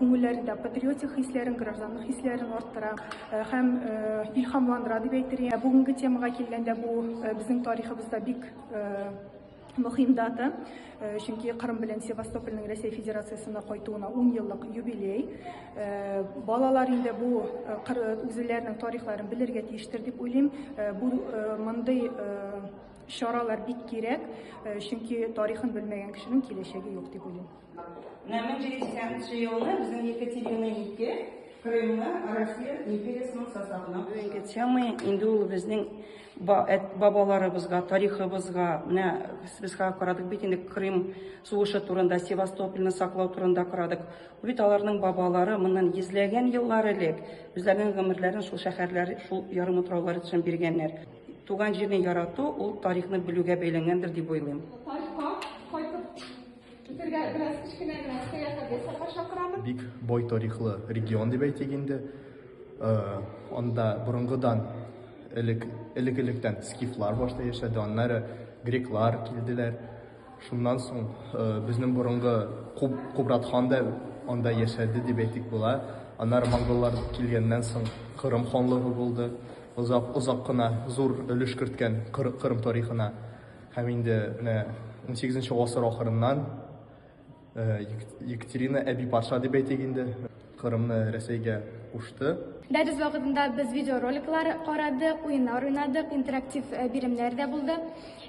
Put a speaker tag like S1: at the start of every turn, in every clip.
S1: күңелләрендә патриотик хисләрен, гражданлык хисләрен арттыра һәм илһамландыра дип әйтер идем. Бүгенге темага килгәндә, бу безнең тарихыбызда бик мөһим дата, чөнки Кырым белән Севастопольнең Рәсәй Федерациясенә кайтуына 10 еллык юбилей. Балалар инде бу үзләренең тарихларын белергә тиештер дип уйлыйм. Бу мондый чаралар бик кирәк, чөнки тарихын белмәгән кешенең киләчәге юк дип уйлыйм.
S2: Менә 1780 елны безнең Екатерина II Крымны Россия империясенең составына. Бүгенге тема инде ул безнең бабаларыбызга, тарихыбызга, менә без карадык бит инде Крым сугышы турында, Севастопольне саклау турында карадык. Бу бит аларның бабалары моннан йөзләгән еллар элек үзләренең гомерләрен шул шәһәрләр, шул ярымутраулар өчен биргәннәр. Туган җирне ярату ул тарихны белүгә бәйләнгәндер дип уйлыйм.
S3: Тарихка кайтып китергә бераз кечкенә генә сәяхәт ясарга чакырамын.
S4: Бик бай тарихлы регион дип әйтик инде. Анда борынгыдан элек, элек-электән скифлар башта яшәде, аннары греклар килделәр. Шуннан соң безнең борынгы Кубрат хан да анда яшәде дип әйтик була. Аннары монголлар килгәннән соң Кырым ханлыгы булды. Озак, озак кына зур өлеш керткән Кырым тарихына. Һәм инде менә 18 гасыр ахырыннан Екатерина әби патша дип әйтик инде, Кырымны Рәсәйгә кушты.
S5: Дәрес вакытында без видеороликлар карадык, уеннар уйнадык, интерактив биремнәр дә булды.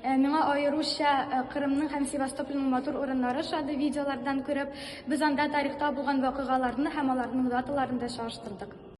S5: Миңа аеруча Кырымның һәм Севастопольнең матур урыннары ошады видеолардан күреп. Без анда тарихта булган вакыйгаларны һәм аларның даталарын да чагыштырдык.